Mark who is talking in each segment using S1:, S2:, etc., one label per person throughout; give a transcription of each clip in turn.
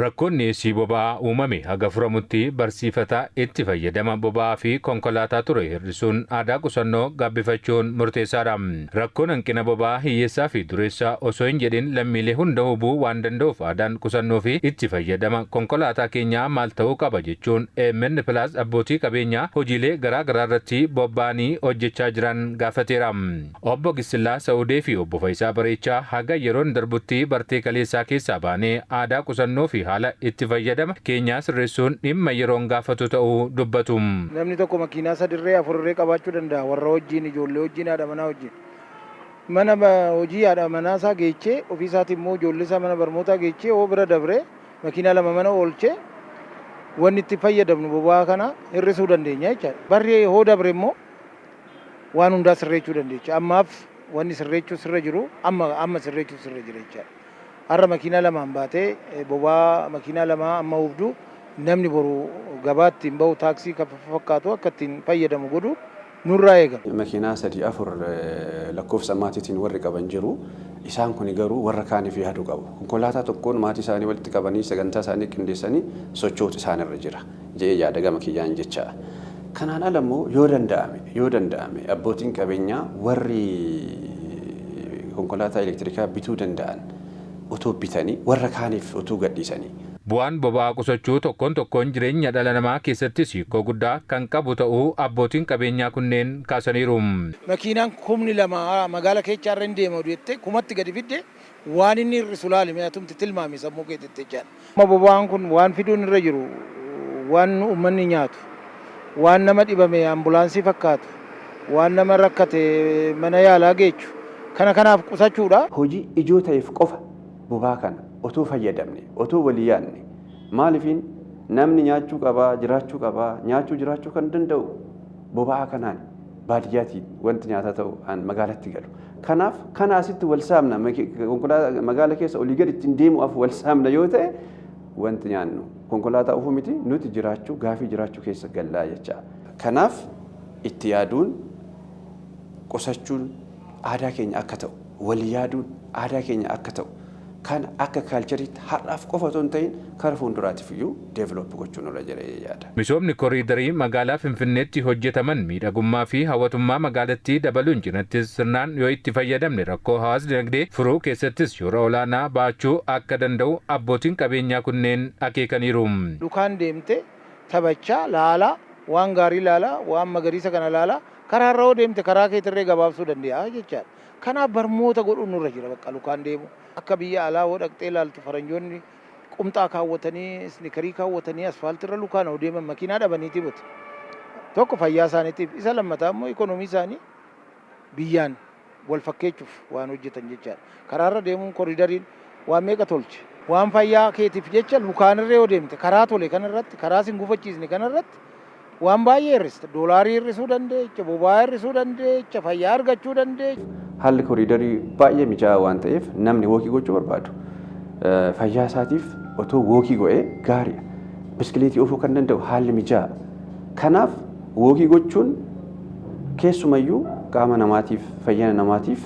S1: Rakkoon dhiyeessii boba'aa uumame haga furamutti barsiifata itti fayyadama boba'aa fi konkolaataa ture hir'isuun aadaa qusannoo gabbifachuun murteessaadha. Rakkoon hanqina boba'aa hiyyeessaa fi dureessaa osoo hin jedhin lammiilee hunda hubuu waan danda'uuf, aadaan qusannoo fi itti fayyadama konkolaataa keenyaa maal ta'uu qaba jechuun AMN Plus abbootii qabeenyaa hojiilee garaa garaa irratti bobba'anii hojjechaa jiran gaafateera. Obbo Gisillaa Sa'udee fi Obbo Fayisaa Bareechaa haga yeroon darbutti bartee kaleessaa keessaa baanee aadaa qusannoo fi haala itti fayyadama keenyaa sirreessuun dhimma yeroon gaafatu ta'uu dubbatu.
S2: Namni tokko makiinaa sadirree afurirree qabaachuu danda'a, warra wajjin, ijoollee wajjin, haadha manaa wajjin. Mana hojii haadha manaa isaa geechee, ofii isaatii immoo ijoollee isaa mana barnootaa geechee, hoo bira dabree makiinaa lama mana oolchee, wanni itti fayyadamnu boba'aa kana hir'isuu dandeenya jechaadha. Barri hoo dabre immoo waan hundaa sirreechuu dandeecha. Ammaaf wanni sirreechuu sirra jiru amma amma sirreechuu sirra jira jechaadha. Har'a makiinaa lamaan baatee boba'aa makiinaa lamaa amma hubdu, namni boru gabaatti hin bahu, taaksii kan fakkaatu akka ittiin fayyadamu godhu nurraa eegama.
S3: Makiinaa sadii afur lakkoofsa maatiitiin warri qaban jiru. Isaan kun garuu warra kaaniif yaaduu qabu. Konkolaataa tokkoon maatii isaanii walitti qabanii, sagantaa isaanii qindeessanii socho'uutu isaanirra jira jedhee yaada gama kiyyaan jecha. Kanaan ala immoo yoo danda'ame abbootiin qabeenyaa warri konkolaataa elektirikaa bituu danda'an otoo bitanii warra kaaniif utuu gadhiisanii.
S1: Bu'aan boba'aa qusachuu tokkoon tokkoon jireenya dhala namaa keessattis hiikoo guddaa kan qabu ta'uu abbootiin qabeenyaa kunneen kaasaniiru.
S2: Makiinaan 2000 magaala keessa irra hin deema jettee kumatti gadi fidde, waan inni hir'isu laali, mi'atumti tilmaami sammuu keetitti jechaadha. Amma boba'aan kun waan fiduun irra jiru, waan uummanni nyaatu, waan nama dhibame ambulaansii fakkaatu, waan nama rakkate mana yaalaa geechu, kana kanaaf qusachuudha.
S3: Hojii ijoo ta'eef qofa boba'aa kana otoo fayyadamne, otoo walii yaadne, maaliifin namni nyaachuu qabaa, jiraachuu qabaa. Nyaachuu jiraachuu kan danda'u boba'aa kanaan baadiyyaatiin wanti nyaataa ta'u an magaalatti galu. Kanaaf kana asitti wal saamna, magaala keessa olii gadi ittiin deemuudhaaf wal saamna yoo ta'e, wanti nyaannu konkolaataa oofuu miti, nuti jiraachuu gaafii jiraachuu keessa gallaa jecha. Kanaaf itti yaaduun, qusachuun aadaa keenya akka ta'u, walii yaaduun aadaa keenya akka ta'u, kan akka cultureitti har'aaf qofa otoo hin ta'in kara fuulduraatiif iyyuu develop gochuun irra jira yaada.
S1: Misoomni koriidarii magaalaa Finfinneetti hojjetaman miidhagummaa fi hawwatummaa magaalattii dabaluun cinattis, sirnaan yoo itti fayyadamne rakkoo hawaas dinagdee furuu keessattis shoora olaanaa baachuu akka danda'u abbootiin qabeenyaa kunneen akeekaniiru.
S2: Lukaan deemte taphachaa laalaa, waan gaarii laalaa, waan magariisa kana laalaa, karaa irra yoo deemte karaa keetirree gabaabsuu dandeenya jechaadha. Kanaaf barmoota godhuun nurra jira bakka lukaan deemu. Akka biyya alaa hoo dhaqxee ilaaltu, faranjoonni qumxaa kaawwatanii, sneakerii kaawwatanii asfaaltiirra lukaan hoo deeman makiinaa dhabaniiti buti. Tokko fayyaa isaaniitiif, isa lammataa immoo ikonomii isaanii biyyaan wal fakkeechuuf waan hojjetan jechaadha. Karaarra deemuun koriidariin waan meeqa tolche. Waan fayyaa keetiif jecha lukaanirra yoo deemte, karaa tole kanarratti, karaa sin gufachiisne kanarratti waan baay'ee hir'ista. Doolaarii hir'isuu dandeecha, boba'aa hir'isuu dandeecha, fayyaa argachuu dandeecha.
S3: Haalli koriidarii baay'ee mijaa'aa waan ta'eef, namni walk gochuu barbaadu fayyaa isaatiif otoo walk godhee gaariidha. Biskileetii oofuu kan danda'u haalli mijaa'aa. Kanaaf walk gochuun keessumayyuu qaama namaatiif, fayyina namaatiif,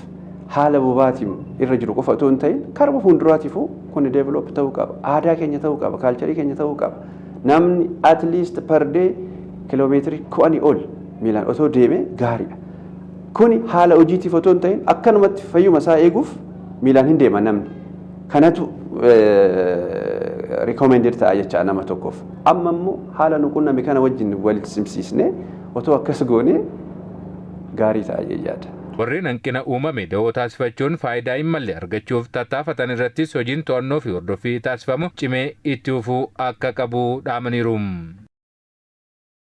S3: haala boba'aatiin irra jiru qofa otoo hin ta'in karuma fuulduraatiifuu kun develop ta'uu qaba. Aadaa keenya ta'uu qaba. Culture keenya ta'uu qaba. Namni at least per day kiloomeetirii 10 ol miilaan otoo deeme gaariidha. Kuni haala hojiitiif otoo hin ta'in akkanumatti fayyuma isaa eeguuf miilaan hin deema namni. Kanatu recommended ta'a jecha nama tokkoof. Amma immoo haala nu qunname kana wajjin walitti simsiisnee otoo akkas goone gaarii ta'a yaada.
S1: Warreen hanqina uumame da'oo taasifachuun faayidaa hin malle argachuuf tattaafatan irrattis hojiin to'annoo fi hordoffii taasifamu cimee itti fufuu akka qabu dhaamaniiru.